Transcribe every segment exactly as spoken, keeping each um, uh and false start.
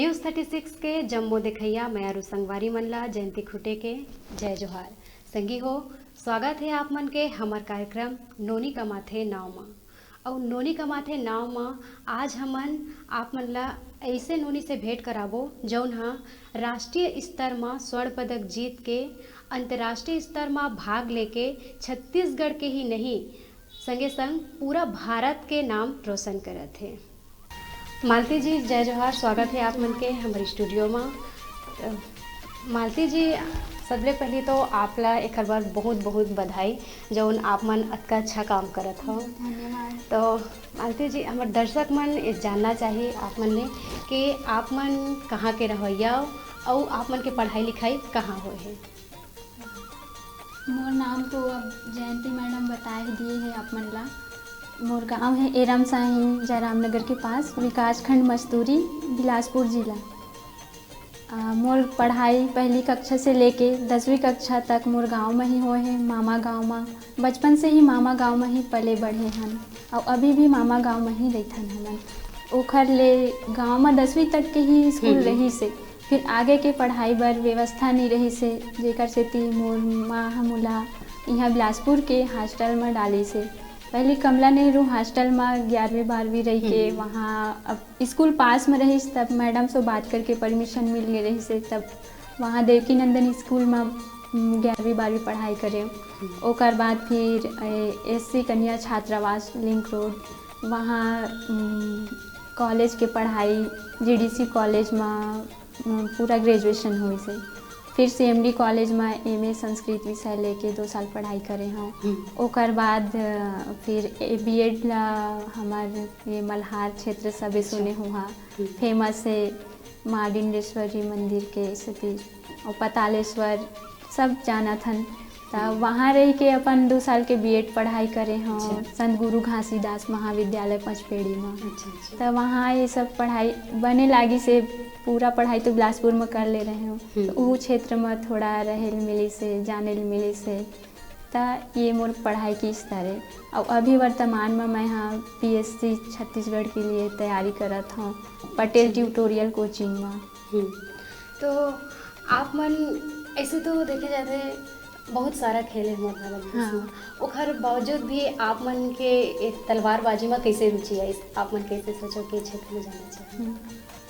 News thirty six के जम्मो देखइया मयारू संगवारी मन ला जयंती खुटे के जय जोहार। संगी हो, स्वागत हे आप मन के हमर कार्यक्रम नोनी कमाथे नाव म। अउ नोनी कमाथे नाव म आज हमन आप मन ला ऐसे नोनी से भेंट कराबो, जौन ह राष्ट्रीय स्तर म स्वर्ण पदक जीत के अंतर्राष्ट्रीय स्तर म भाग लेके छत्तीसगढ़ के ही नहीं, संगे संग पूरा भारत के नाम रोशन करत हे। मालती जी, जय जोहार, स्वागत हे आप मन के हमर स्टूडियो म। अ, मालती जी, सबले पहली तो आप ला एकर बर बहुत बहुत बधाई, जौन आप मन अतका अच्छा काम करत हव। धन्यवाद। तो मालती जी, हमर दर्शक मन ये जानना चाही आप मन ले कि आप मन कहाँ के रहवैया हो अउ आप मन के पढ़ाई लिखाई कहाँ होए हे? मोर नाम तो अब जयंती मैडम बताए दिए हे आप मन ला। मोर गांव हे एरम साही, जयराम नगर के पास, विकासखंड मस्तूरी, बिलासपुर जिला। आ, मोर पढ़ाई पहली कक्षा से लेके दसवीं कक्षा तक मोर गांव म ही होए हे, मामा गांव म। बचपन से ही मामा गांव म ही पले बढ़े हन, अउ अभी भी मामा गांव म ही रहिथन हमन। ओखर ले गांव म दसवीं तक के ही स्कूल हम्म। रहिस हे, फिर आगे के पढ़ाई बर व्यवस्था नइ रहिस हे, जेकर सेती मोर माँ ह मोला इहाँ बिलासपुर के हॉस्टल म डालिस हे। पहली कमला नेहरू हॉस्टल म ग्यारहवीं बारहवीं रहि के हम्म। वहाँ अब स्कूल पास म रहिस, तब मैडम से बात करके परमिशन मिल गे रहिस हे, तब वहाँ देवकी नंदन स्कूल म, उम, ग्यारहवीं बारहवीं पढ़ाई करे। हम्म। ओकर बाद फिर, ए, एससी कन्या छात्रावास लिंक रोड, वहाँ, उम, कॉलेज के पढ़ाई जीडीसी कॉलेज म, उम, पूरा ग्रेजुएशन होइस हे। फिर सीएमडी कॉलेज म एमए संस्कृत विषय लेके दो साल पढ़ाई करे हव। हम्म। ओकर बाद, अ, फिर ए, बीएड ला हमर ये मल्हार क्षेत्र सबे अच्छा। सुने होहा, हम्म। फेमस हे माँ डिंडेश्वरी मंदिर के सेती, अउ पतालेश्वर सब जानत हन। त हम्म। वहाँ रह के अपन दो साल के बीएड पढ़ाई करे हव, अच्छा। संत गुरु घासीदास महाविद्यालय पचपेड़ी म। अच्छा, अच्छा। त वहाँ ये सब पढ़ाई बने लागिस हे, पूरा पढ़ाई तो बिलासपुर म कर ले रहे हव। हम्म। त उ क्षेत्र म थोड़ा रहे ल मिलिस हे, जाने ल मिलिस हे। त ये मोर पढ़ाई के स्तर हे। अउ अभी वर्तमान म मैं ह पीएससी छत्तीसगढ़ के लिए तैयारी करत हव, पटेल अच्छा। ट्यूटोरियल कोचिंग म। हम्म। तो आप मन ऐसे तो देखे जाथे बहुत सारा खेल हे मोर घर में, हाँ। ओखर बावजूद भी आप मन के एक तलवारबाजी में कैसे रुचि आइस? आप मन कैसे सोचो कि क्षेत्र में जाना चाहिए? हम्म।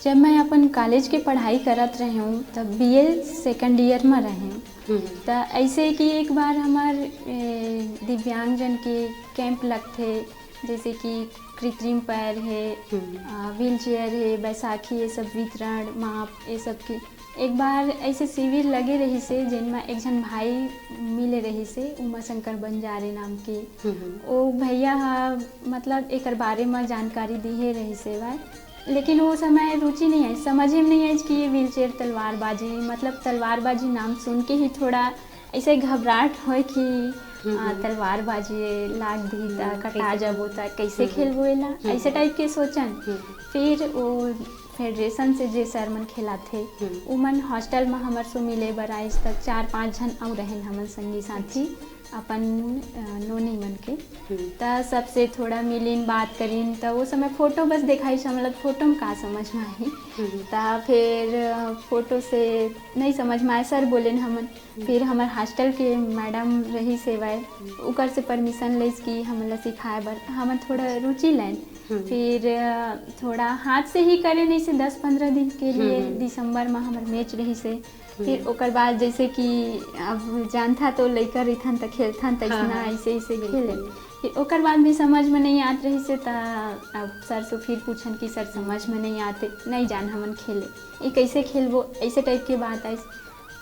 जब मैं अपन कॉलेज के पढ़ाई करत रहे हूँ, तब बीए सेकंड ईयर में रहे हूँ। हम्म। त ऐसे कि एक बार हमार, ए, दिव्यांगजन के कैंप लगथे, जैसे कि कृत्रिम पैर हे, हम्म। आ, व्हील चेयर हे, बैसाखी, ये सब वितरण, माप, ये सब के। एक बार ऐसे शिविर लगे रहिस हे, जेन म एक झन भाई मिले रहिस हे, उमा शंकर बंजारे नाम के। हम्म। ओ भैया ह, मतलब, एकर बारे म जानकारी दिहे रहिस हे भाई, लेकिन वो समय रुचि नहीं आइस, समझे में नहीं आइस कि ये व्हील चेयर तलवारबाजी, मतलब, तलवारबाजी नाम सुन के ही थोड़ा ऐसे घबराहट होय कि, हम्म, आ, हम्म। तलवारबाजी लाग दिही त, हम्म, कटा कैसे जाबो त, कैसे हम्म, खेलबो एला, हम्म, ऐसे हम्म। टाइप के सोचन। हम्म। फिर वो फेडरेशन से जे सर मन खिलाथे, हम्म। उमन हॉस्टल म हमर सो मिले बर आइस, त चार पांच झन अउ रहेन हमन संगी साथी, अच्छा। अपन, अ, नोनी मन के। हम्म। त सबसे थोड़ा मिलिन, बात करिन, त वो समय फोटो बस देखाइस हमला, फोटो म का समझ म आही। हम्म। त फिर, अ, फोटो से नहीं समझ म आए, सर बोलेन हमन, फिर हमर हॉस्टल के मैडम रहिस हे, ओकर से परमिशन लेस कि हमन ला सिखाए बर, हमन थोड़ा रुचि लेन। हम्म। फिर, अ, थोड़ा हाथ से ही करे, नहीं से दस पंद्रह दिन के लिए हम्म। दिसंबर में हमर मैच रहिस हे। फिर हम्म। ओकर बाद जैसे कि अब जानथा तो लइका रहिथन त खेलथन त हाँ, अइसना हाँ। अइसे, अइसे बिल्कुल। खेले। फिर ओकर बाद भी समझ में नहीं आत रहिस हे, त अब सर से फिर पूछन कि सर, समझ में नहीं आते, नहीं जान हमन खेले, ये कैसे खेलबो, ऐसे टाइप के बात आइस।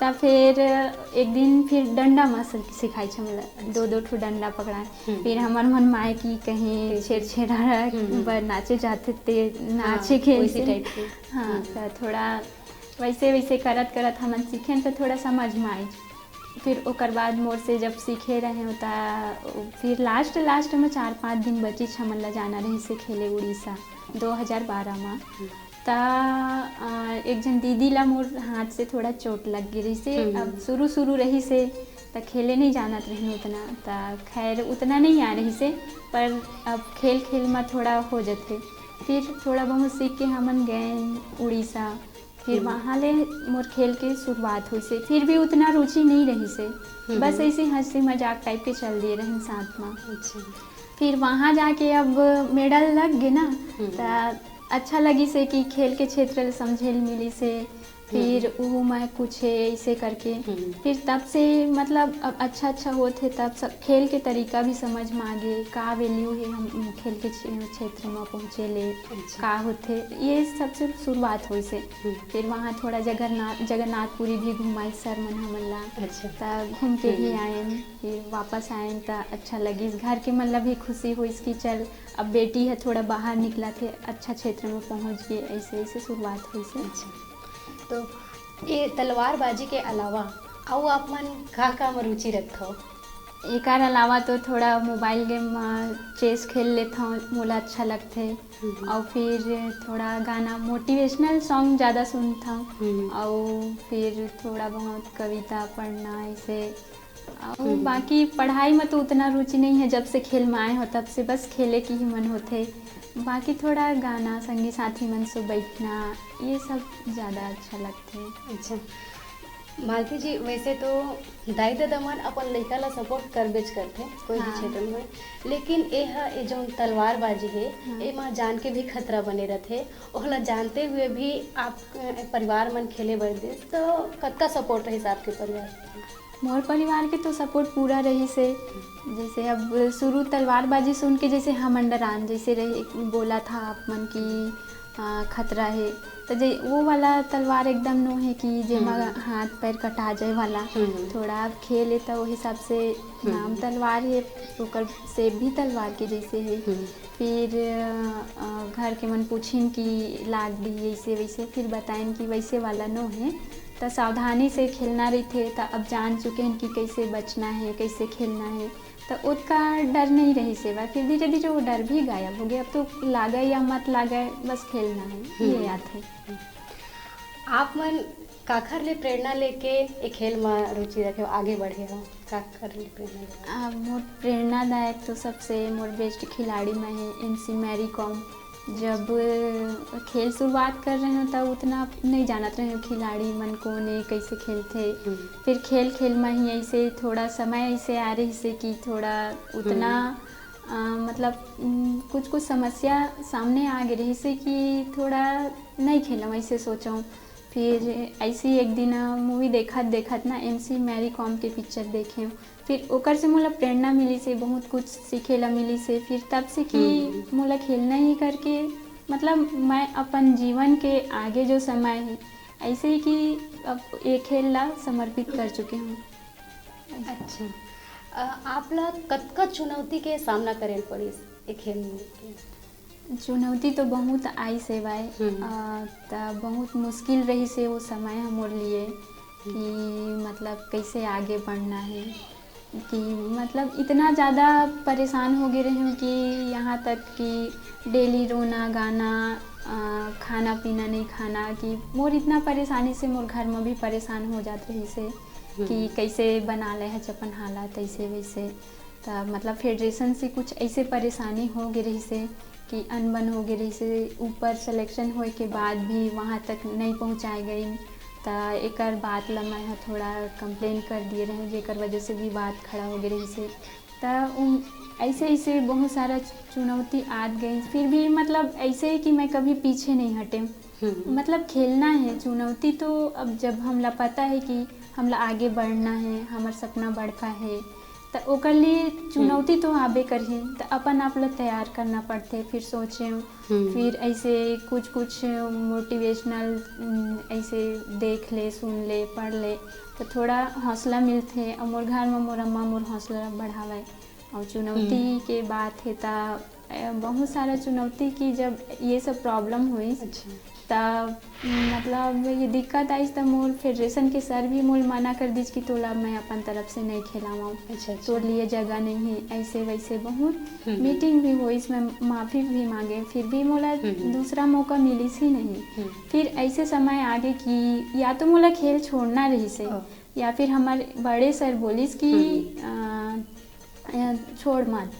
त फिर एक दिन फिर डंडा म सिखाइस हमला, दो, दो ठो डंडा पकड़ाए। हम्म। फिर हमर मन माए कि कहीं कैसे? छेरछेरा हम्म, हम्म। बर नाचे जाथे, ते हाँ, नाचे खेलथे। वैसे टाइप के। हाँ, हम्म। त थोड़ा वैसे, वैसे करत, करत हमन सीखेन, त थोड़ा समझ में आइस। फिर ओकर बाद मोर से जब सीखे रहे हो, त फिर लास्ट, लास्ट में चार पाँच दिन बचिस हमन ला जाना रहिस हे खेले उड़ीसा, दो हज़ार बारह में। हम्म। त, अ, एक झन दीदी ला मोर हाथ से थोड़ा चोट लग गे रहिस हे। हम्म। अब शुरू, शुरू रहिस हे, त खेले नहीं जानत रहिन उतना, त खैर उतना नहीं आ रहिस हे, पर अब खेल, खेल में थोड़ा हो जथे। फिर थोड़ा बहुत सीख के हमन गए उड़ीसा। फिर हम्म। वहाँ ले मोर खेल के शुरुआत होइसे। फिर भी उतना रुचि नहीं रहिसे, हम्म। बस ऐसे हंसी मजाक टाइप के चल दिए रहन साथ में। अच्छा। फिर वहाँ जाके अब मेडल लग गे ना, हम्म। त अच्छा लगिसे कि खेल के क्षेत्र ले समझे ल मिलिसे। फिर वो मैं कुछ ऐसे करके हम्म। फिर तब से मतलब अब अच्छा अच्छा होत हे, तब सब खेल के तरीका भी समझ में आ गे, का वैल्यू हे हम खेल के क्षे- क्षेत्र में पहुँचे ले, अच्छा। का होथे, ये सबसे शुरुआत होइसे। हम्म। फिर वहाँ थोड़ा जगन्नाथ जगन्नाथपुरी भी घुमाई सर मन हमन ला, अच्छा। त घूम के भी हम्म। आयन, फिर वापस आयन त अच्छा लगिस। घर के मन ला भी खुशी होइस कि चल अब बेटी है थोड़ा बाहर निकला थे, अच्छा क्षेत्र में पहुँच गए, ऐसे ऐसे शुरुआत होइसे। अच्छा। तो ये तलवारबाजी के अलावा अउ आप मन का का में रुचि रखथव? एकर अलावा तो थोड़ा मोबाइल गेम में चेस खेल लेथव, मोला अच्छा लगथे। हम्म। और फिर थोड़ा गाना, मोटिवेशनल सॉन्ग ज़्यादा सुनथव। हम्म। और फिर थोड़ा बहुत कविता पढ़ना ऐसे। और हम्म। बाकी पढ़ाई में तो उतना रुचि नहीं है, जब से खेल में आए हो तब से बस खेले की ही मन होथे। बाकी थोड़ा गाना, संगी साथी मन से बैठना, ये सब ज़्यादा अच्छा लगथे। अच्छा मालती जी, वैसे तो दाई ददा मन अपन लइका ला सपोर्ट करबेच करथे कोई भी हाँ। क्षेत्र में, लेकिन ए ह ए जौन तलवारबाजी हे, हाँ। एमा जान के भी खतरा बने रथे। ओला जानते हुए भी आप अ, परिवार मन खेले बर दिस, तो कतका सपोर्ट रहिस आपके परिवार? मोर परिवार के तो सपोर्ट पूरा रहिसे। जैसे अब शुरू तलवारबाजी सुन के जैसे हम अंडर आन जैसे रहे, बोला था आप मन की आ, खतरा है, तो जे वो वाला तलवार एकदम नो है कि जेमा हम्म। हाथ पैर कटा जाए वाला। हम्म। थोड़ा अब खेल है तो वो हिसाब से नाम तलवार है, ओकर सेप भी तलवार के जैसे है। हम्म। फिर अ, घर के मन पूछिन कि लाग दी ऐसे वैसे, फिर बताइन कि वैसे वाला नो है, त सावधानी से खेलना रहिथे। त अब जान चुके हैं कि कैसे बचना है, कैसे खेलना है, त ओतका डर नहीं रहिसे बा। फिर धीरे धीरे वो डर भी गायब हो गया। अब तो लागे या मत लागे, बस खेलना है, ये हम्म। याद है। आप मन काखर ले प्रेरणा लेके ए खेल में रुचि रखे हो, आगे बढ़े हो? काखर ले प्रेरणा लेके? आ, मोर प्रेरणादायक तो सबसे मोर बेस्ट खिलाड़ी में है एमसी मैरी कॉम। जब खेल शुरुआत कर रहे हो तब उतना नहीं जानत रहे हो खिलाड़ी मन कौन है, कैसे खेलते। हम्म। फिर खेल खेल में ही ऐसे थोड़ा समय ऐसे आ रहिसे कि थोड़ा उतना आ, मतलब उम, कुछ कुछ समस्या सामने आ गए रहिसे कि थोड़ा नहीं खेलूँ, ऐसे सोचूँ। फिर ऐसे ही एक दिन मूवी देखत देखत ना एमसी मैरी कॉम के पिक्चर देखे। फिर ओकर से मोला प्रेरणा मिलिसे, बहुत कुछ सीखे ला मिलिसे। फिर तब से कि हम्म। मोला खेलना ही करके, मतलब, मैं अपन जीवन के आगे जो समय है, ऐसे ही कि अब ये खेल ला समर्पित कर चुके हूँ। अच्छा। अ, आप ला कतका चुनौती के सामना करे ल पड़िस ए खेल में? चुनौती तो बहुत आइस हे भाई। हम्म। अ, त बहुत मुश्किल रहिसे वो समय ह मोर लिए कि मतलब कैसे आगे बढ़ना है, कि मतलब इतना ज़्यादा परेशान हो गए रहे हूँ कि यहाँ तक कि डेली रोना गाना, अ, खाना पीना नहीं खाना, कि मोर इतना परेशानी से मोर घर में भी परेशान हो जात रहिसे कि कैसे बना ले हच अपन हालत ऐसे वैसे। त मतलब फेडरेशन से कुछ ऐसे परेशानी हो गए रहिसे कि अनबन हो गए रहिसे, ऊपर सिलेक्शन होए के बाद भी वहाँ तक नहीं पहुँचाए गई। त एकर बात ला मैं ह थोड़ा कंप्लेन कर दिए रहे, जेकर वजह से विवाद खड़ा हो गए रहिसे। त उन ऐसे ऐसे बहुत सारा चुनौती आत गई, फिर भी मतलब ऐसे है कि मैं कभी पीछे नहीं हटे। हम्म। मतलब खेलना है, चुनौती तो अब जब हमला पता है कि हमला आगे बढ़ना है, हमर सपना बड़का है, त ओकर लिए चुनौती तो आबे करही। त अपन आप ला तैयार करना पड़थे। फिर सोचे, हम्म। फिर ऐसे कुछ कुछ मोटिवेशनल ऐसे देख ले, सुन ले, पढ़ ले, त थोड़ा हौसला मिलथे। और मोर घर में मोर अम्मा मोर हौसला बढ़ावे। और चुनौती के बात है त अ, बहुत सारा चुनौती की जब ये सब प्रॉब्लम हुई अच्छा। त मतलब ये दिक्कत आइस त मोर फेडरेशन के सर भी मोल मना कर दीस कि तोला मैं अपन तरफ से नहीं खिलावाऊँ, अच्छा, अच्छा। तोर लिए जगह नहीं है, ऐसे वैसे बहुत हम्म। मीटिंग भी हुई, इसमें माफ़ी भी मांगे, फिर भी मोला हम्म। दूसरा मौका मिलिस ही नहीं। हम्म। फिर ऐसे समय आगे कि या तो मोला खेल छोड़ना रहिसे ओ। या फिर हमारे बड़े सर बोलिस कि हम्म। अ, अ, छोड़ मत,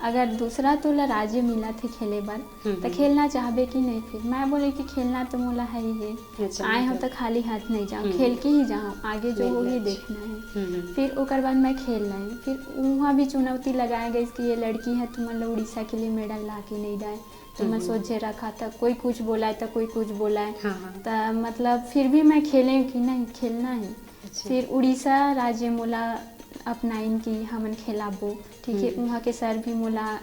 अगर दूसरा तोला राज्य मिलत हे खेले बर, हम्म, त हम्म। खेलना चाहबे कि नहीं? फिर मैं बोले कि खेलना तो मोला है ही है, अच्छा, आए हो मतलब तो खाली हाथ नहीं जाओ, हम्म। खेल के ही जाओ, आगे जो नहीं, होही अच्छा। देखना है। हम्म, हम्म। फिर ओकर बाद मैं खेल रही, फिर वहाँ भी चुनौती लगाए गई कि ये लड़की है, तुमन ला उड़ीसा के लिए मेडल ला के नहीं दाए, तो मैं हम्म। सोचे रखा था, कोई कुछ बोला है तो कोई कुछ बोला है। हाँ, हाँ। त मतलब फिर भी मैं खेले कि नहीं, खेलना है। अच्छा। फिर उड़ीसा राज्य मोला अपनाइन कि हमन खेलाबो, ठीक है। हम्म। वहाँ के सर भी मोला, अ,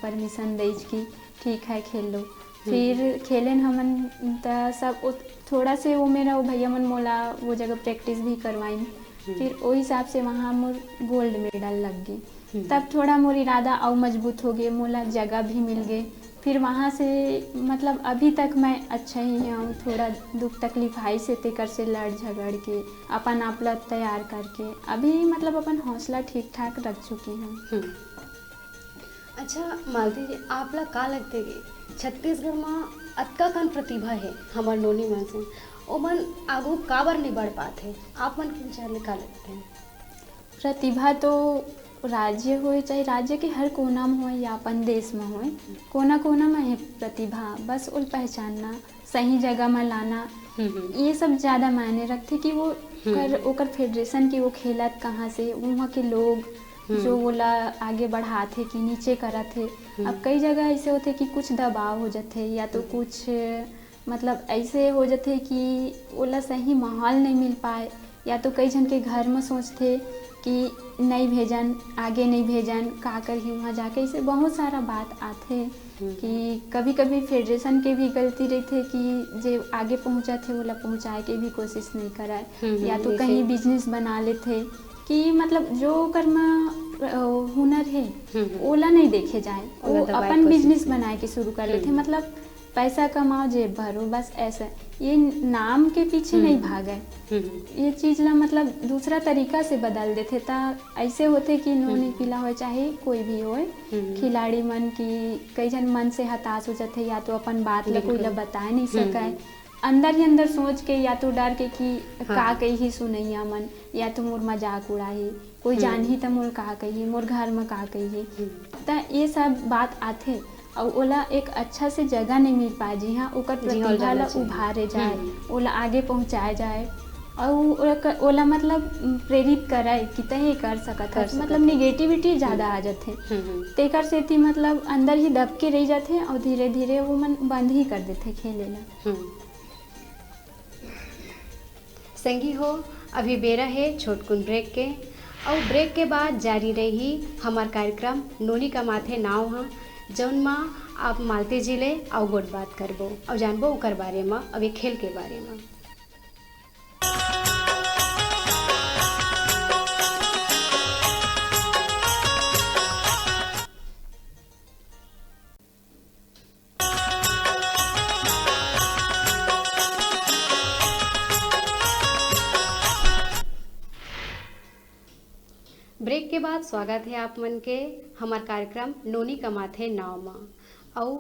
परमिशन देइच कि ठीक है, खेल लो। हम्म। फिर खेलेन हमन, त सब ओ-, थोड़ा से वो मेरा वो भैया मन मोला वो जगह प्रैक्टिस भी करवाइन। हम्म। फिर ओ हिसाब से वहाँ मोर गोल्ड मेडल लग गे। हम्म। तब थोड़ा मोर इरादा अउ मजबूत हो गे, मोला जगह भी मिल गे। फिर वहाँ से, मतलब, अभी तक मैं अच्छा ही हूँ, थोड़ा दुख तकलीफ आई से तेकर से लड़ झगड़ के, अपन आप ला तैयार करके, अभी, मतलब, अपन हौसला ठीक ठाक रख चुकी हूँ। हम्म। अच्छा मालती जी, आप ला का लगथे कि छत्तीसगढ़ म अतका कन प्रतिभा हे हमर नोनी मन से, ओमन आगू काबर नहीं बढ़ पात हे? आप मन के विचार ले का लगथे? प्रतिभा तो राज्य होए, चाहे राज्य के हर कोना म होए या अपन देश म होए, कोना-कोना म हे प्रतिभा, बस ओल पहचानना, सही जगह म लाना, हम्म, हम्म। ये सब ज़्यादा मायने रखथे कि वो हम्म। कर, ओकर फेडरेशन के वो खेलत कहाँ से, वहाँ के लोग हम्म। जो ओला आगे बढ़ात हे कि नीचे करत हे। हम्म। अब कई जगह ऐसे होथे कि कुछ दबाव हो जाथे या तो हम्म। कुछ, मतलब, ऐसे हो जाथे कि ओला सही माहौल नहीं मिल पाए, या तो कई झन के घर म सोचथे कि नहीं भेजन, आगे नहीं भेजन, का करही वहाँ जाके, ऐसे बहुत सारा बात आथे हम्म। कि कभी-कभी फेडरेशन के भी गलती रहिथे कि जे आगे पहुँचत हे, ओला पहुँचाए के भी कोशिश नहीं करय, हम्म, या तो जैसे कहीं बिजनेस बना लेथे कि, मतलब, जो ओकर म, अ, हुनर हे, हम्म। ओला नहीं देखे जाए, ओला वो दबाए अपन कोशिश बिजनेस नहीं। बनाए के शुरू कर लेथे, हम्म। मतलब, पैसा कमाओ, जेब भरो, बस ऐसा। ये नाम के पीछे हम्म। नहीं भागे। हम्म। ये चीज ला, मतलब, दूसरा तरीका से बदल देथे, त ऐसे होथे कि नोनी हम्म। पीला होए, चाहे कोई भी होए, हम्म। खिलाड़ी मन की कई झन मन से हताश हो जाथे, या तो अपन बात ला कोई ला बिल्कुल। बताए नहीं हम्म। सकय। अंदर ही अंदर सोच के, या तो डर के कि हाँ। का कही सुनैया मन, या तो मोर मजाक उड़ाही, कोई हम्म। जानही त मोर का कही, मोर घर म का कही। हम्म। त ये सब बात आथे। अउ ओला एक अच्छा से जगह नहीं मिल पाए, जिहाँ ओकर जिहाँ ओला प्रतिभा ला जाना चाहिए। उभारे जाए, हम्म। ओला आगे पहुँचाए जाए, अउ ओला क-, ओला, मतलब, प्रेरित करय कि तैं ये कर सकत कर हस। सकत मतलब, हस। निगेटिविटी ज़्यादा हम्म। आ जाथे। हम्म, हम्म। तेकर सेती, मतलब, अंदर ही दब के रह जाथे अउ धीरे-धीरे वो मन बंद ही कर देथे खेले ला। हम्म। संगी हो, अभी बेरा हे छोटकुन ब्रेक के, अउ ब्रेक के बाद जारी रही हमर कार्यक्रम नोनी कमाथे नाव ह, जौन म आप मालती जी ले अउ गोठ बात करबो अउ जानबो ओकर बारे म अउ ये खेल के बारे म। ब्रेक के बाद स्वागत हे आप मन के हमर कार्यक्रम नोनी कमाथे नाव म। अउ,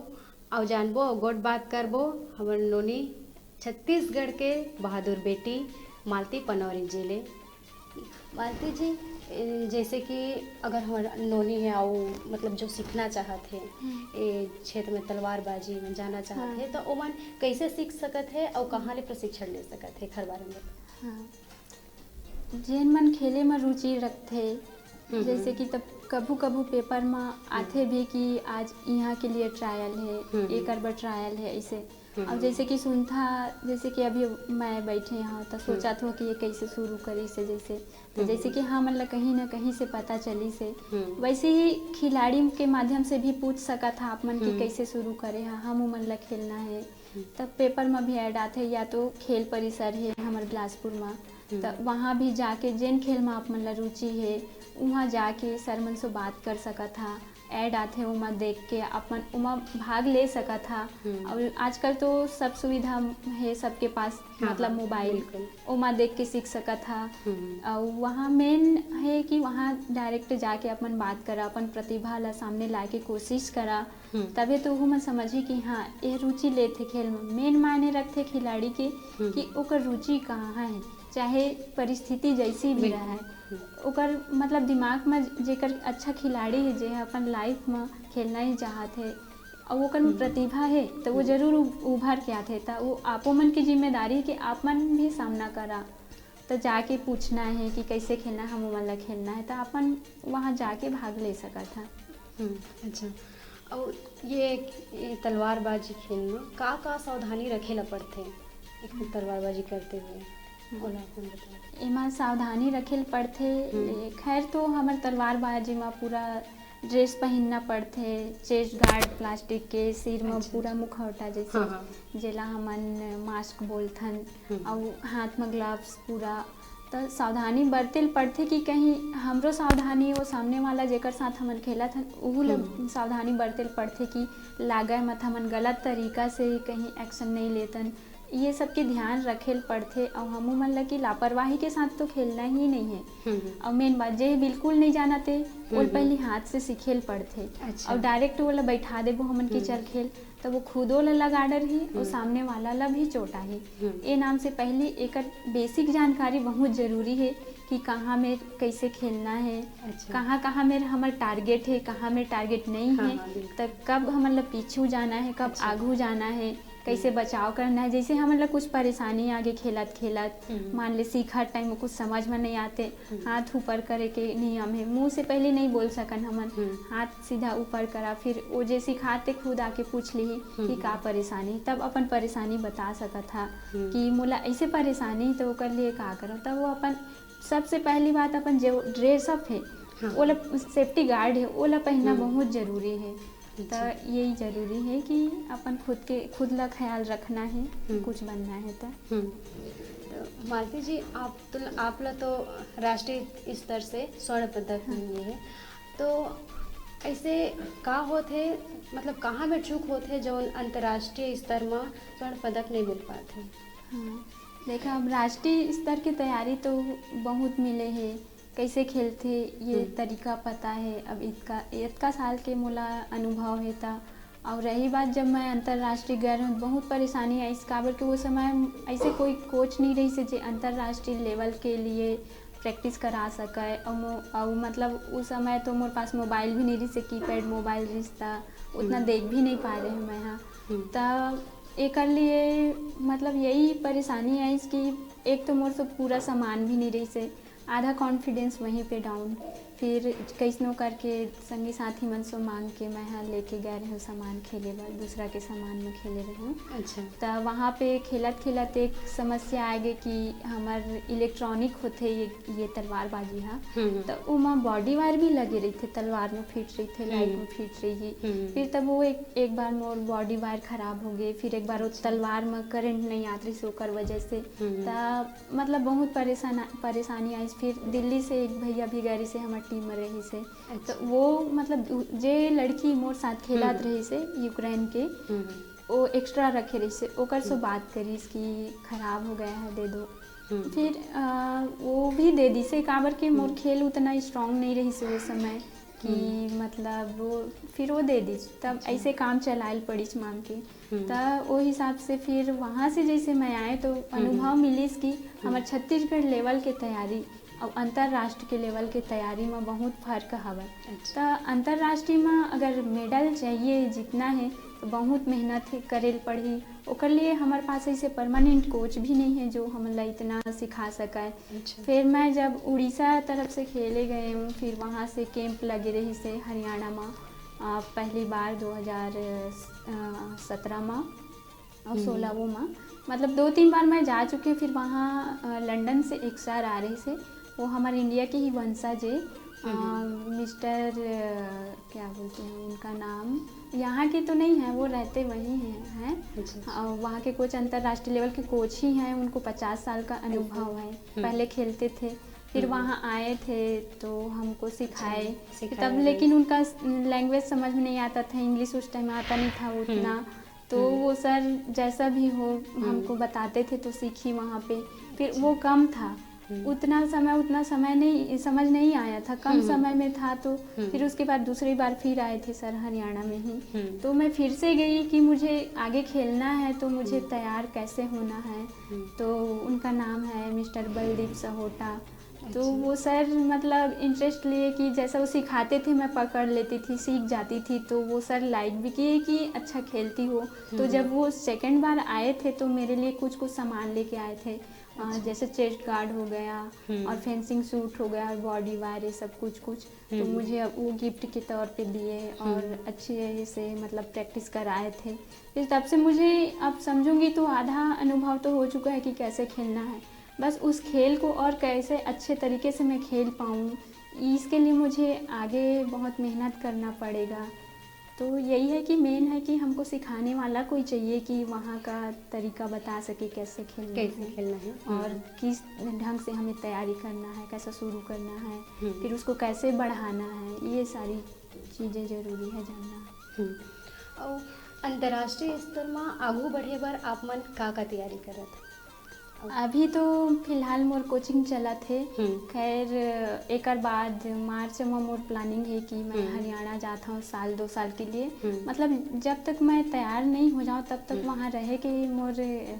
अउ जानबो अउ गोठ बात करबो हमर नोनी छत्तीसगढ़ के बहादुर बेटी मालती पनौरी जी ले। मालती जी, ए, जैसे कि अगर हमर नोनी हे अउ, मतलब, जो सीखना चाहत हे, हम्म। ए क्षेत्र में तलवारबाजी में जाना चाहत हाँ। हे, त ओमन कैसे सीख सकत हे अउ कहाँ ले प्रशिक्षण ले सकत हे, एखर बारे में बताओ। हाँ। जेन मन खेले म रुचि रखथे, हम्म, जैसे हम्म। कि तब कभू-कभू पेपर म आथे हम्म। भी कि आज इहाँ के लिए ट्रायल हे, हम्म, हम्म। एकर बर ट्रायल हे, ऐसे। हम्म, अब हम्म। जैसे कि सुनथा, जैसे कि अभी मैं बैठे हूँ, तो हम्म। सोचत हो कि ये कैसे शुरू करिस हे, जैसे। तो हम्म, जैसे हम्म। कि हमन ला कहीं ना कहीं से पता चलिस हे। हम्म। वैसे ही खिलाड़ी के माध्यम से भी पूछ सकत हा आप मन कि हम्म। कैसे शुरू करे हा, हम उमन ला खेलना हे। हम्म। तब पेपर म भी ऐड आथे, या तो खेल परिसर हे हमर बिलासपुर म, हम्म। त वहाँ भी जाके जेन खेल म आप मन ला रुचि हे, उहाँ जाके सर मन से बात कर सकत हा, ऐड आथे, ओमा देख के अपन ओमा भाग ले सकत हा। हम्म। अउ आजकल तो सब सुविधा हे सबके पास, हाँ, मतलब हाँ, मोबाइल, बिल्कुल। ओमा देख के सीख सकत हा। हम्म। अउ वहाँ मेन हे कि वहाँ डायरेक्ट जाके अपन बात करा, अपन प्रतिभा ला सामने लाए के कोशिश करा, हम्म। तभे तो ओहू मन समझही कि हाँ, ये रुचि लेथे खेल में। मेन मायने रखथे खिलाड़ी के हम्म। कि ओकर रुचि कहाँ हे, चाहे परिस्थिति जैसी भी बिल्कुल। रहे। ओकर मतलब दिमाग म जेकर अच्छा खिलाड़ी हे, जे ह अपन लाइफ म खेलना ही चाहत हे, अउ ओकर में प्रतिभा हे, त वो जरूर उ-, उभर के आथे। त वो आपो मन की जिम्मेदारी हे कि आप मन भी सामना करा, त जाके पूछना हे कि कैसे खेलना हे, हम मन ला खेलना हे, त अपन वहाँ जाके भाग ले सकत हा। हम्म, अच्छा। और ये, ये तलवारबाजी खेल में का का सावधानी रखे ला पड़थे एक तलवारबाजी करते हुए? ओला अपन बताओ। एमा सावधानी रखे ल पड़थे। ए, खैर, तो हमर तलवारबाजी म पूरा ड्रेस पहिनना पड़थे, चेस्ट गार्ड प्लास्टिक के, सिर म पूरा मुखौटा जैसे, हाँ, हाँ। जेला हमन मास्क बोलथन, अउ हाथ म ग्लव्स पूरा। त सावधानी बरते ल पड़थे कि कहीं हमरो सावधानी, वो सामने वाला जेकर साथ हमन खेलत हन, उहू ल सावधानी बरते ल पड़थे कि लागय मत, हमन गलत तरीका से कहीं एक्शन नहीं लेतन। ये सब के ध्यान रखे ल पड़थे। अउ हमू मन ल कि लापरवाही के साथ तो खेलना ही नहीं है। हम्म। अउ मेन बात, जे बिल्कुल नहीं जानत हे, ओल पहली हाथ से सीखे ल पड़थे। अच्छा। अउ डायरेक्ट ओला बैठा देबो हमन कि चल खेल, त वो खुदो ला लगा डरही अउ सामने वाला ला भी चोट आही। हम्म। ए नाम से पहली एकर बेसिक जानकारी बहुत जरूरी है कि कहाँ में कैसे खेलना है, अच्छा। कहाँ कहाँ में हमर टारगेट है, कहाँ में टारगेट नहीं हाँ, है, हाँ, बिल्कुल। त कब हमन ला पीछू जाना है, कब अच्छा। आगू जाना है, कैसे बचाव करना है। जैसे हमन ला कुछ परेशानी आगे खेलत खेलत, हम्म। मान ले सीखत टाइम में कुछ समझ में नहीं आते, हम्म। हाथ ऊपर करे के नियम है, मुंह से पहले नहीं बोल सकन हमन, हम्म। हाथ सीधा ऊपर करा, फिर वो जे सिखाते खुद आके पूछ ली कि का परेशानी, तब अपन परेशानी बता सकत हा हम्म। कि मोला ऐसे परेशानी, तो ओकर लिए का करो। तब वो अपन सबसे पहली बात अपन जो ड्रेसअप है, हाँ। ओला सेफ्टी गार्ड है, ओला पहनना बहुत जरूरी है। त यही जरूरी है कि अपन खुद के, खुद ला ख्याल रखना है, कुछ बनना है त। हम्म। तो मालती जी, आप तो, आप ला तो राष्ट्रीय स्तर से स्वर्ण पदक मिले है, तो ऐसे का होत है, मतलब कहाँ में चूक होत है जौन अंतर्राष्ट्रीय स्तर में स्वर्ण पदक नहीं मिल पात है? हाँ, देखा, अब राष्ट्रीय स्तर के तैयारी तो बहुत मिले है, कैसे खेलथे ये तरीका पता है। अब इतका, इतका साल के मोला अनुभव है त। और रही बात, जब मैं अंतर्राष्ट्रीय गए रहूँ, बहुत परेशानी आइस, काबर कि वो समय ऐसे कोई कोच नहीं रही से जे अंतर्राष्ट्रीय लेवल के लिए प्रैक्टिस करा सके। और मो-, और मतलब उस समय तो मोर पास मोबाइल भी नहीं रही से, कीपैड मोबाइल रही था, उतना देख भी नहीं पा रहे मैं। हाँ, त एकर लिए मतलब यही परेशानी आइस कि एक तो मोर से पूरा सामान भी नहीं रही से, आधा कॉन्फिडेंस वहीं पे डाउन। फिर कैसनो करके संगी साथी मन से मांग के मैं हा लेके गए रहे सामान खेले बर, दूसरा के सामान में खेले रहे। अच्छा। त वहाँ पे खेलत खेलत एक समस्या आ गई कि हमर इलेक्ट्रॉनिक होथे ये, ये तलवारबाजी हा, हम्म। त ओमा बॉडी वायर भी लगे रहिथे, तलवार में फिट रहिथे, लाइट में फिट रही। हम्म। फिर तब वो एक, एक बार मोर बॉडी वायर खराब हो गए, फिर एक बार वो तलवार में करंट नहीं आत रही, ओकर वजह से। हम्म। त मतलब बहुत परेशान, परेशानी आइस। फिर दिल्ली से एक भैया भी गए रहिसे, हमर टीम में रहिसे। अच्छा। त वो मतलब उ-, जे लड़की मोर साथ खेलत रहिसे यूक्रेन के, हम्म। वो एक्स्ट्रा रखे रहिसे, ओकर से बात करिस कि खराब हो गया है, दे दो। हम्म। फिर अ, वो भी दे दिसे, काबर के मोर खेल उतना स्ट्रांग नहीं रहिसे वो समय कि मतलब वो, फिर वो दे दिस, तब ऐसे काम चलायल पड़िस मांग के। त वो हिसाब से फिर वहाँ से जैसे मैं आए तो अनुभव मिलिस कि हमर छत्तीसगढ़ लेवल के तैयारी और अंतर्राष्ट्रीय के लेवल के तैयारी में बहुत फर्क हवय। अच्छा। त अंतर्राष्ट्रीय में अगर मेडल चाहिए, जीतना है, तो बहुत मेहनत है, करे ल पड़ही। ओकर लिए हमर पास ऐसे परमानेंट कोच भी नहीं है जो हमन ला इतना सिखा सके। अच्छा। फिर मैं जब उड़ीसा तरफ से खेले गए हूँ, फिर वहाँ से कैंप लगे रहिसे हरियाणा में, अ, पहली बार दो हज़ार सत्रह में और सोलह वो में, मतलब दो तीन बार मैं जा चुकी हूँ। फिर वहाँ, अ, लंदन से एक सर आ रहिसे, वो हमर इंडिया के ही वंशज है, अ, मिस्टर, अ, क्या बोलते हैं उनका नाम, यहाँ के तो नहीं है, वो रहते वहीं हैं, हैं। अच्छा। और वहाँ के कोच अंतर्राष्ट्रीय लेवल के कोच ही हैं, उनको पचास साल का अनुभव है, पहले खेलते थे, फिर वहाँ आए थे तो हमको सिखाए। सिखाए तब भी। लेकिन उनका लैंग्वेज समझ में नहीं आता था, इंग्लिश उस टाइम आता नहीं था उतना, तो वो सर जैसा भी हो हमको बताते थे तो सीखी वहाँ पे। फिर वो कम था, उतना समय, उतना समय नहीं, समझ नहीं आया था, कम समय में था। तो फिर उसके बाद दूसरी बार फिर आए थे सर हरियाणा में ही, हम्म। तो मैं फिर से गई कि मुझे आगे खेलना है, तो मुझे तैयार कैसे होना है। तो उनका नाम है मिस्टर बलदीप सहोटा। तो वो सर मतलब इंटरेस्ट लिए कि जैसा वो सिखाते थे, मैं पकड़ लेती थी, सीख जाती थी। तो वो सर लाइक भी किए कि अच्छा खेलती हो। तो जब वो सेकंड बार आए थे तो मेरे लिए कुछ कुछ सामान लेके आए थे। अ, जैसे चेस्ट गार्ड हो गया और फेंसिंग सूट हो गया और बॉडी वार, ये सब कुछ कुछ। तो मुझे अब वो गिफ्ट के तौर पे दिए और अच्छे से मतलब प्रैक्टिस कराए थे। फिर तब से मुझे, अब समझूंगी तो आधा अनुभव तो हो चुका है कि कैसे खेलना है। बस उस खेल को और कैसे अच्छे तरीके से मैं खेल पाऊँ, इसके लिए मुझे आगे बहुत मेहनत करना पड़ेगा। तो यही है कि मेन है कि हमको सिखाने वाला कोई चाहिए कि वहाँ का तरीका बता सके कैसे खेलना कैसे है खेलना है। और किस ढंग से हमें तैयारी करना है, कैसे शुरू करना है, फिर उसको कैसे बढ़ाना है, ये सारी चीज़ें ज़रूरी है जानना। हम्म। और अंतर्राष्ट्रीय स्तर में आगू बढ़े बर आप मन का का तैयारी करत? अभी तो फिलहाल मोर कोचिंग चलत हे। हम्म। खैर, एकर बाद मार्च में मोर प्लानिंग है कि मैं हम्म। हरियाणा जात हूँ साल दो साल के लिए। हम्म। मतलब जब तक मैं तैयार नहीं हो जाऊँ तब तक हम्म। वहाँ रहे के मोर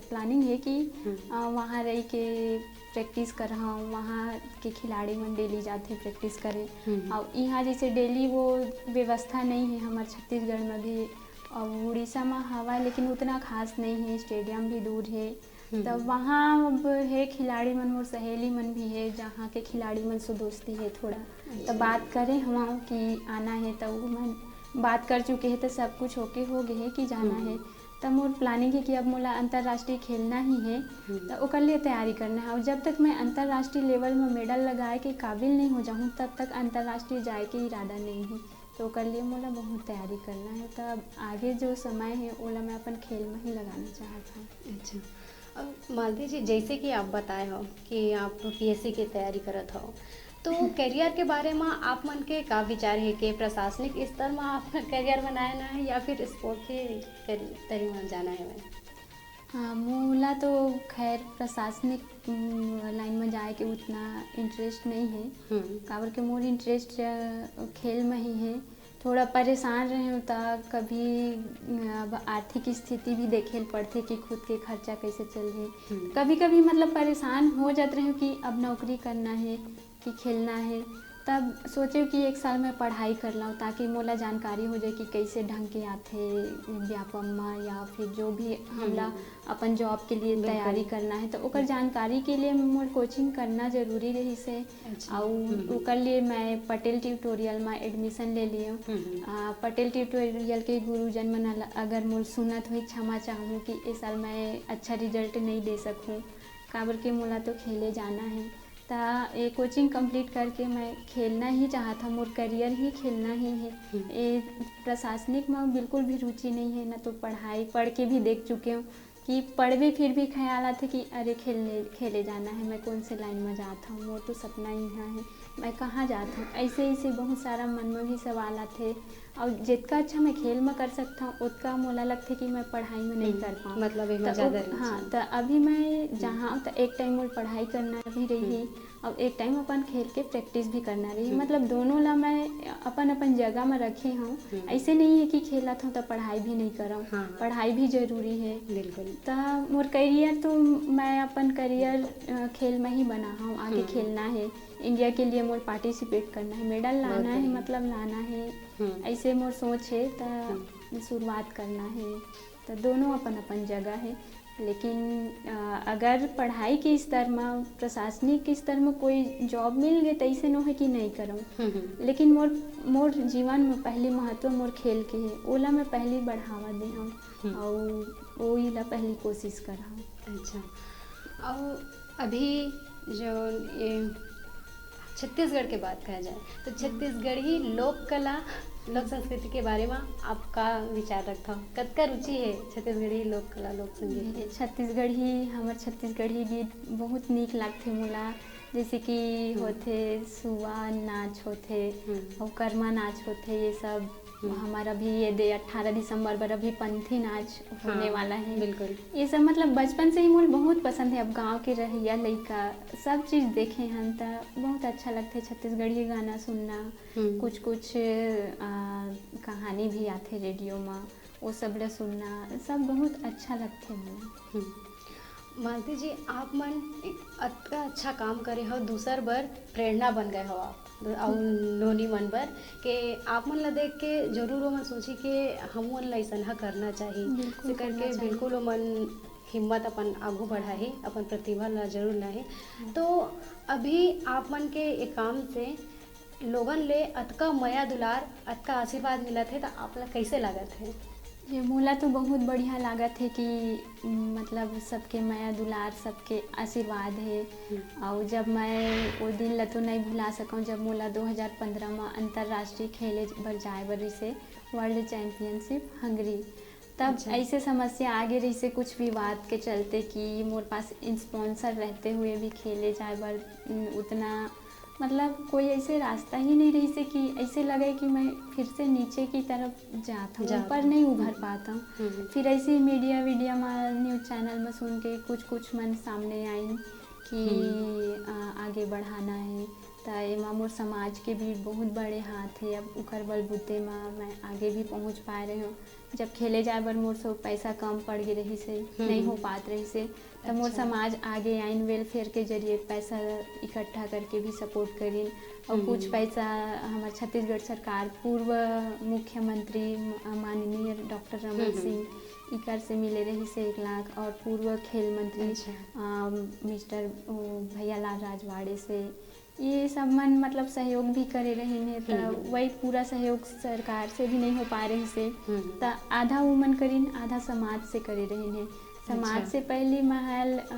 प्लानिंग है कि हम्म। अ, वहाँ रह के प्रैक्टिस करहूँ, वहाँ के खिलाड़ी मन डेली जाते प्रैक्टिस करे। हम्म। और यहाँ जैसे डेली वो व्यवस्था नहीं है हमारे छत्तीसगढ़ में भी। और उड़ीसा में हवा, लेकिन उतना खास नहीं है, स्टेडियम भी दूर है। हम्म। तब वहाँ अब है खिलाड़ी मन, मोर सहेली मन भी है, जहाँ के खिलाड़ी मन से दोस्ती है थोड़ा। अच्छा। तब बात करे हम कि आना है, तो वो मन बात कर चुके हैं, तो सब कुछ ओके हो गए है कि जाना हम्म। है। तब मोर प्लानिंग है कि अब मोला अंतर्राष्ट्रीय खेलना ही है, हम्म। तो ओकर लिए तैयारी करना है। और जब तक मैं अंतर्राष्ट्रीय लेवल में मेडल लगाए के काबिल नहीं हो जाऊँ, तब तक अंतर्राष्ट्रीय जाए के इरादा नहीं है। तो ओकर लिए मोला बहुत तैयारी करना है। तब आगे जो समय है, ओला मैं अपन खेल में ही लगाना चाहत हूँ। अच्छा। अब मालती जी, जैसे कि आप बताए हो कि आप पीएससी की तैयारी करत हो, तो करियर के बारे में आप मन के का विचार है कि प्रशासनिक स्तर में आप करियर बनाना है या फिर स्पोर्ट के करि-, तरी में जाना है? हाँ, मोला तो खैर प्रशासनिक, उम, लाइन में जाए के उतना इंटरेस्ट नहीं है। हम्म। काबर के मोर इंटरेस्ट, अ, खेल में ही है। थोड़ा परेशान रहे हूँ, त कभी, अ, अब आर्थिक स्थिति भी देखे ल पड़थे कि खुद के खर्चा कैसे चलही। हम्म। कभी कभी मतलब परेशान हो जात रहे हूँ कि अब नौकरी करना है कि खेलना है। तब सोचे कि एक साल मैं पढ़ाई कर लूँ, ताकि मोला जानकारी हो जाए कि कैसे ढंग के आथे व्यापम में, या फिर जो भी हमला हम्म। अपन जॉब के लिए बिल्कुल। तैयारी करना है, तो ओकर जानकारी के लिए मोर कोचिंग करना जरूरी रही से। अच्छा। और हम्म। ओकर लिए मैं पटेल ट्यूटोरियल में एडमिशन ले लियो। हम्म। आ, पटेल ट्यूटोरियल के गुरुजन मन अल-, अगर मोर सुनत हुई, क्षमा चाहूँ कि इस साल मैं अच्छा रिजल्ट नहीं दे सकूँ, काबर के मोला तो खेले जाना है। ता ये कोचिंग कंप्लीट करके मैं खेलना ही चाहत हूँ, मोर करियर ही खेलना ही है। हम्म। ये प्रशासनिक में बिल्कुल भी रुचि नहीं है, ना तो पढ़ाई, पढ़ के भी देख चुके हूँ कि पढ़बे फिर भी ख्याल आथे कि अरे खेलने, खेले जाना है, मैं कौन से लाइन में जात हूँ, मोर तो सपना ही है, मैं कहाँ जात हूँ। ऐसे ऐसे बहुत सारा मन में भी सवाल आथे। और जितना अच्छा मैं खेल में कर सकता हूँ, उतना मोला लगथे कि मैं पढ़ाई में नहीं हम्म, कर पाऊँ। मतलब एमा त ज़्यादा उत-, रुचि। हाँ, तो अभी मैं जहाँ, तो एक टाइम मोर पढ़ाई करना भी रही, और एक टाइम अपन खेल के प्रैक्टिस भी करना रही। हम्म। मतलब दोनों ला मैं अपन अपन जगह में रखे हूँ। हम्म। ऐसे नहीं है कि खेलत हूँ तो पढ़ाई भी नहीं करम। हाँ। पढ़ाई भी जरूरी है। बिल्कुल। त मोर करियर तो मैं अपन करियर, अ, खेल में ही बना हूँ, आगे हम्म। खेलना है, इंडिया के लिए मोर पार्टिसिपेट करना है, मेडल बहुत लाना है, बढ़िया। मतलब लाना है, हम्म। ऐसे मोर सोच है। त हम्म। शुरुआत करना है। तो दोनों अपन अपन जगह है, लेकिन, अ, अगर पढ़ाई के स्तर में, प्रशासनिक के स्तर में कोई जॉब मिल गए तो ऐसे नो है कि नहीं करम। हम्म, हम्म। लेकिन मोर, मोर जीवन में पहली महत्व मोर खेल के है, ओला मैं पहली बढ़ावा दे हूँ हम्म। और वही ला पहली कोशिश कर हूँ। अच्छा। और अभी जो ये छत्तीसगढ़ के बात कहा जाए तो छत्तीसगढ़ी लोक कला, लोक संस्कृति के बारे में आपका विचार रखता हूँ, कतका रुचि है छत्तीसगढ़ी लोक कला, लोक संगीत में? छत्तीसगढ़ी, हमर छत्तीसगढ़ी गीत बहुत नीक लागथे मोला, जैसे कि होथे सुआ नाच होथे, हम्म। और कर्मा नाच होथे, ये सब। हम्म। हमारा भी ये दे अठारह दिसंबर पर अभी पंथी नाच होने हाँ, वाला है। बिल्कुल। ये सब मतलब बचपन से ही मोला बहुत पसंद है। अब गांव के रहैया लइका सब चीज देखे हन त बहुत अच्छा लगथे छत्तीसगढ़ी गाना सुनना, हम्म। कुछ कुछ, आ, कहानी भी आथे रेडियो में, वो सब ला सुनना, सब बहुत अच्छा लगथे मोला। हम्म। मालती जी, आप मन एक अतका अच्छा काम करे हो, दूसर बर प्रेरणा बन गए हो आप अउ नोनी मन बर, के आप मन ला देख के जरूर ओमन सोची के हमन ला अइसन ह करना चाही। बिल्कुल से करके करना चाही। बिल्कुल ओमन हिम्मत अपन आगू बढ़ाही, अपन प्रतिभा ला जरूर लाही। तो अभी आप मन के ए काम से लोगन ले अतका मया दुलार, अतका आशीर्वाद मिलत हे, त आप ला कइसे लागत हे? ये मोला तो बहुत बढ़िया लागत हे कि, उम, मतलब, सबके मया दुलार, सबके आशीर्वाद हे। हम्म। अउ जब मैं वो दिन ला तो नहीं भुला सकूँ, जब मोला दो हज़ार पंद्रह म अंतर्राष्ट्रीय खेले बर जाए बर रिहिसे, World Championship Hungary, तब अच्छा। ऐसे समस्या आगे रहिसे कुछ विवाद के चलते कि मोर पास स्पॉन्सर रहते हुए भी खेले जाए बर, उम, उतना, मतलब, कोई ऐसे रास्ता ही नहीं रहिसे कि ऐसे लगे कि मैं फिर से नीचे की तरफ जात हूँ, जात ऊपर हूँ। नहीं उभर हम्म। पाता हूँ। हम्म। फिर ऐसे ही मीडिया वीडिया में, न्यूज़ चैनल में सुन के कुछ कुछ मन सामने आइन कि, हम्म। अ, आगे बढ़ाना है। त एमा मोर समाज के भी बहुत बड़े हाथ है। अब उकर बलबूते म मैं आगे भी पहुँच पाए रहे हूँ। जब खेले जाए बर मोर से पैसा कम पड़ गे रहिस हे, हम्म, नहीं हो हम्म। पात रहिस हे, त मोर अच्छा। समाज आगे आइन, वेलफेयर के जरिए पैसा इकट्ठा करके भी सपोर्ट करिन। और हम्म, कुछ हम्म। पैसा हमर छत्तीसगढ़ सरकार, पूर्व मुख्यमंत्री म-, माननीय डॉक्टर रमन हम्म, हम्म। सिंह, इकर से मिले रहिस हे एक लाख, और पूर्व खेल मंत्री, अच्छा। अ, मिस्टर, ओ, भैया लाल राजवाड़े से, ये सब मन, मतलब, सहयोग भी करे रहिन हे, त हम्म, हम्म। वही पूरा सहयोग सरकार से भी नहीं हो पा रहिस हे। हम्म, हम्म। त आधा वो मन करिन, आधा समाज से करे रहिन हे। समाज अच्छा। से पहली महल, अ,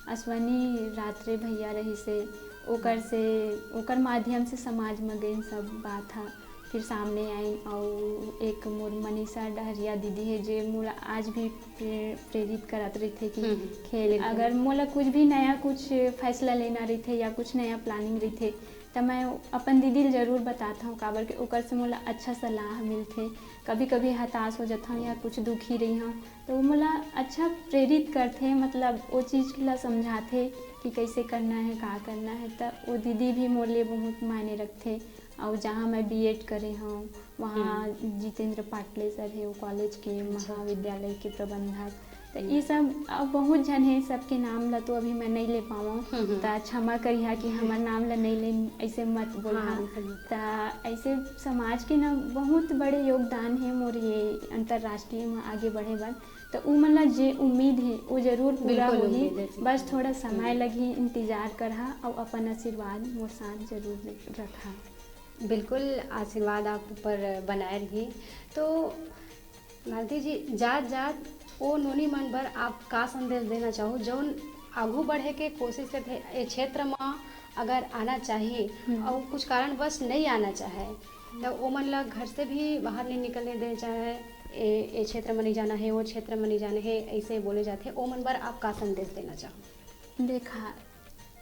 अश्वनी रात्रे भैया रहिस हे, ओकर हम्म। से, ओकर माध्यम से समाज में गइन सब बात ह फिर सामने आइन। अउ एक मोर मनीषा डहरिया दीदी हे, जे मोला आज भी प्रे-, प्रेरित करत रहिथे कि हम्म, हम्म। खेल, बिल्कुल। अगर मोला कुछ भी नया कुछ फैसला लेना रहिथे या कुछ नया प्लानिंग रहिथे, त मैं अपन दीदी ल जरूर बतात हूँ, काबर के ओकर से मोला अच्छा सलाह मिलथे। कभी-कभी हताश हो जात हूँ या कुछ दुखी रही हूँ, त वो मोला अच्छा प्रेरित करथे, मतलब, वो चीज ला समझाथे कि कैसे करना है, का करना है। त वो दीदी भी मोर लिए बहुत मायने रखथे। अउ जहाँ मैं बीएड करे हूँ, वहाँ हम्म। जितेंद्र पाटले सर हे, वो कॉलेज के, अच्छा, अच्छा। महाविद्यालय के प्रबंधक। त हम्म। ये सब, अ, बहुत झन हे, सबके नाम ला तो अभी मैं नहीं ले पावं, हम्म, हम्म। त क्षमा करिहा कि हमर नाम ला नहीं ले, ऐसे मत बोलहा। हाँ, बिल्कुल। त ऐसे समाज के ना बहुत बड़े योगदान हे मोर ये अंतर्राष्ट्रीय में आगे बढ़े बर। त उमन ला जे उम्मीद हे, वो जरूर पूरा बिल्कुल होही। उम्मीद हे। बस थोड़ा समय हम्म। लगही, इंतजार करहा, अउ अपन आशीर्वाद मोर साथ जरूर रखहा। बिल्कुल, आशीर्वाद आप ऊपर बनाए रही। तो मालती जी, जात-जात ओ नोनी मन बर आप का संदेश देना चाहो, जौन आगू बढ़े के कोशिश करथे, ए क्षेत्र म अगर आना चाहे हम्म। अउ कुछ कारणवश नहीं आना चाहे, त ओमन ला घर से भी बाहर नहीं निकलने दे चाहे, ए, ए क्षेत्र म नहीं जाना है, वो क्षेत्र म नहीं जाना है, ऐसे बोले जाथे, ओमन बर आप का संदेश देना चाहो? देखा,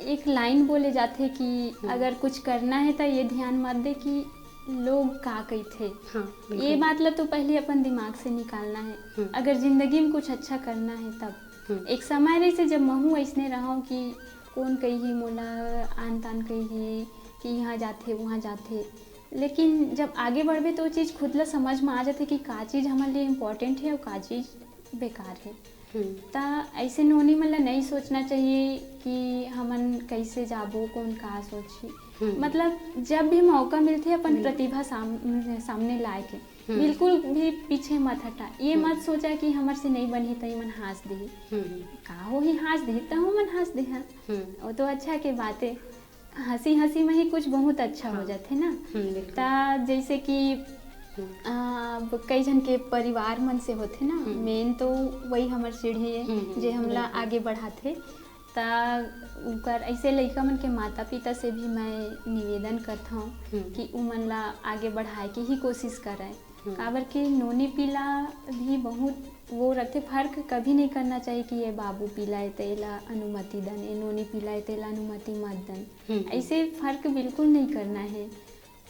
एक लाइन बोले जाथे कि हम्म। अगर कुछ करना है, त ये ध्यान मत दे कि लोग का कहिथे। हाँ, बिल्कुल। ये बात ला तो पहले अपन दिमाग से निकालना है। हम्म। अगर जिंदगी में कुछ अच्छा करना है, तब हम्म। एक समय रहिसे, जब महू अइसने रहूं कि कोन कहिही मोला, आन तान कहिही कि यहाँ जाथे, वहाँ जाथे। लेकिन जब आगे बढ़बे, तो वो चीज खुद ला समझ में आ जाथे कि का चीज हमर लिए इम्पोर्टेंट है और का चीज बेकार है। हम्म। त ऐसे नोनी मन ला नहीं सोचना चाहिए कि हमन कैसे जाबो, कौन का सोची। हम्म। मतलब, जब भी मौका मिलथे, अपन बिल्कुल। प्रतिभा साम-, सामने लाए के, हम्म। बिल्कुल भी पीछे मत हटा। ये हम्म। मत सोचा कि हमर से नहीं बनही, त ये मन हाँस देही। हम्म। का होही, हाँस देही, त हमन हाँस देहा। हम्म। वो तो अच्छा के बात है। हँसी हँसी में ही कुछ बहुत अच्छा हो हाँ। जाथे ना। हम्म, बिल्कुल। त जैसे कि, हम्म। आ, अब कई झन के परिवार मन से होथे ना, हम्म। मेन तो वही हमर सीढ़ी है, हम्म, हम्म, जे हमला बिल्कुल। आगे बढ़ाथे। त उकर ऐसे लइका मन के माता पिता से भी मैं निवेदन करथौं हम्म। कि उमन ला आगे बढ़ाए के ही कोशिश करय। हम्म। काबर के नोनी पीला भी बहुत वो रथे, फर्क कभी नहीं करना चाहिए कि ये बाबू पीला है, तेला अनुमति दन, ये नोनी पीला है, तेला अनुमति मत दन। हम्म। ऐसे फर्क बिल्कुल नहीं करना है।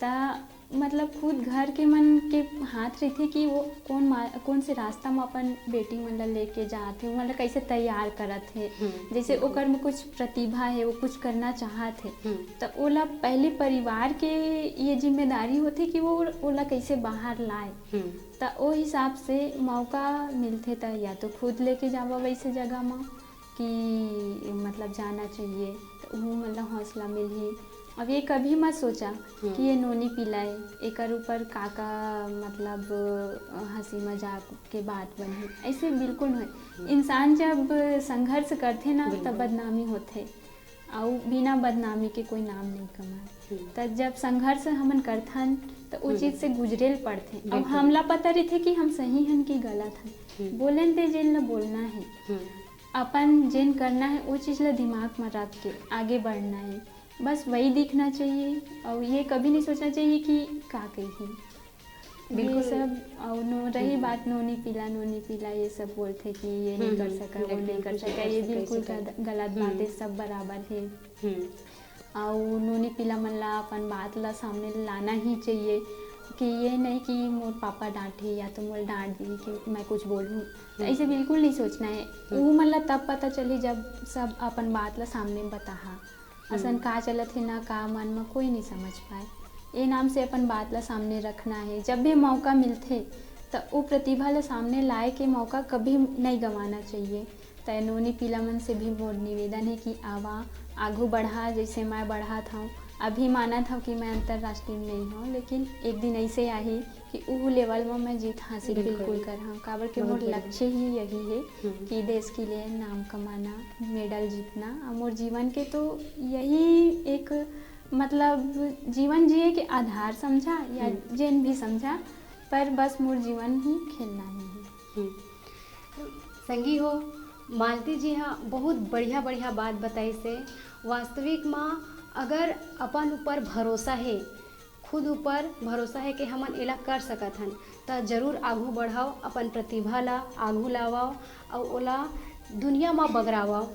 त मतलब खुद घर के मन के हाथ रहिथे कि वो कौन मा-, कौन से रास्ता में अपन बेटी मन ला लेके जात हे, ओमन ला कैसे तैयार करत हे। हम्म। जैसे ओकर में कुछ प्रतिभा है, वो कुछ करना चाहत हे, हम्म। त ओला पहले परिवार के ये जिम्मेदारी होथे कि वो ओला कैसे बाहर लाए। हम्म। त ओ हिसाब से मौका मिलथे त या तो खुद लेके जावा वैसे जगह म, कि मतलब जाना चाहिए, तो वो मतलब हौसला मिलही। अब ये कभी मत सोचा कि ये नोनी पीला है, एकर ऊपर का का मतलब हंसी मजाक के बात बनही, ऐसे बिल्कुल नहीं। इंसान जब संघर्ष करथे ना, तब बदनामी होथे, और बिना बदनामी के कोई नाम नहीं कमाए। तो जब संघर्ष हमन करथन, तो वो चीज से गुजरेल पड़थे। अब हमला पता रहिथे कि हम सही हन कि गलत हन। बोलन दे जेन ला बोलना है। अपन जेन करना है, वो चीज ला दिमाग में रख के आगे बढ़ना है। बस वही दिखना चाहिए, और ये कभी नहीं सोचना चाहिए कि का कही। बिल्कुल। ये सब, और नो, रही बात नोनी पीला, नोनी पीला, ये सब बोलथे कि ये नहीं कर सका, वो नहीं कर सका, ये बिल्कुल गलत बात है, सब बराबर है। और नोनी पीला मन ला अपन बात ला सामने लाना ही चाहिए, कि ये नहीं कि मोर पापा डांटही या तो मोर डांट दी कि मैं कुछ बोलूँ, तो ऐसे बिल्कुल नहीं सोचना है। वो मन ला तब पता चली, जब सब अपन बात ला सामने बताहा। असन का चलत हे ना का मन में, कोई नहीं समझ पाए। ए नाम से अपन बात ला सामने रखना है। जब भी मौका मिलथे, त वो प्रतिभा ला सामने लाए के मौका कभी नहीं गंवाना चाहिए। त नोनी पीला मन से भी मोर निवेदन है कि आवा, आगू बढ़ा, जैसे मैं बढ़ात हूँ। अभी मानत हूँ कि मैं अंतर्राष्ट्रीय में नहीं हूँ, लेकिन एक दिन ऐसे आही कि ऊ लेवल में मैं जीत हासिल बिल्कुल। बिल्कुल करहूँ, काबर कि बहुत मोर बढ़िया। लक्ष्य ही यही है हम्म। कि देश के लिए नाम कमाना, मेडल जीतना। और मोर जीवन के तो यही एक मतलब जीवन जिए के आधार समझा या हम्म। जेन भी समझा, पर बस मोर जीवन ही खेलना ही है। हम्म। संगी हो, मालती जी हा बहुत बढ़िया बढ़िया बात बताइस हे। वास्तविक में अगर अपन ऊपर भरोसा है, खुद ऊपर भरोसा है कि हमन एला कर सकत हन, त जरूर आगू बढ़ाओ, अपन प्रतिभा ला आगू लावाओ, अउ ओला दुनिया म बगरावाओ,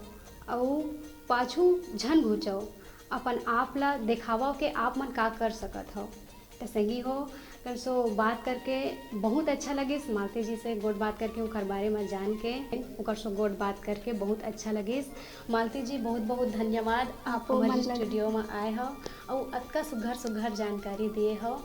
अउ पाछू झन घुचो, अपन आप ला देखावाओ कि आप मन का कर सकत हो। त संगी हो, ओकर सो बात करके बहुत अच्छा लगिस, मालती जी से गोठ बात करके, ओकर बारे में जान के, ओकर सो गोठ बात करके बहुत अच्छा लगिस। मालती जी, बहुत बहुत धन्यवाद, आप आपको हमर मन लगे। स्टूडियो में आए हो और अतका सुघर सुघर जानकारी दिए हो।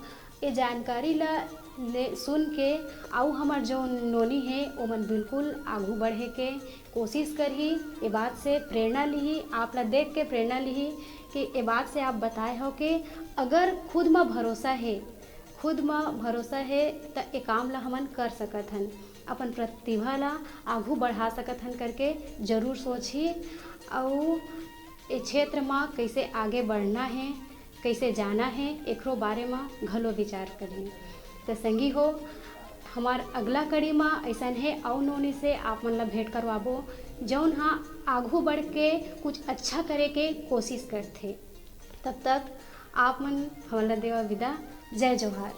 ये जानकारी ला ले सुन के अउ हमर जो नोनी है, ओमन बिल्कुल आगू बढ़े के कोशिश करही, ये बात से प्रेरणा लिही, आप ला देख के प्रेरणा लिही कि ये बात से आप बताए हो कि अगर खुद म भरोसा है, खुद म भरोसा है, त ए काम ला हमन कर सकत हन, अपन प्रतिभा ला आगू बढ़ा सकत हन करके जरूर सोचही। अउ ए क्षेत्र म कैसे आगे बढ़ना है, कैसे जाना है, एकरो बारे म घलो विचार करही। त संगी हो, हमार अगला कड़ी म अइसन हे अउ नोनी से आप मन ला भेंट करवाबो, जौन हा आगू बढ़ के कुछ अच्छा करे के कोशिश करथे। तब तक आप मन हमन ला देवा विदा। जय जोहार।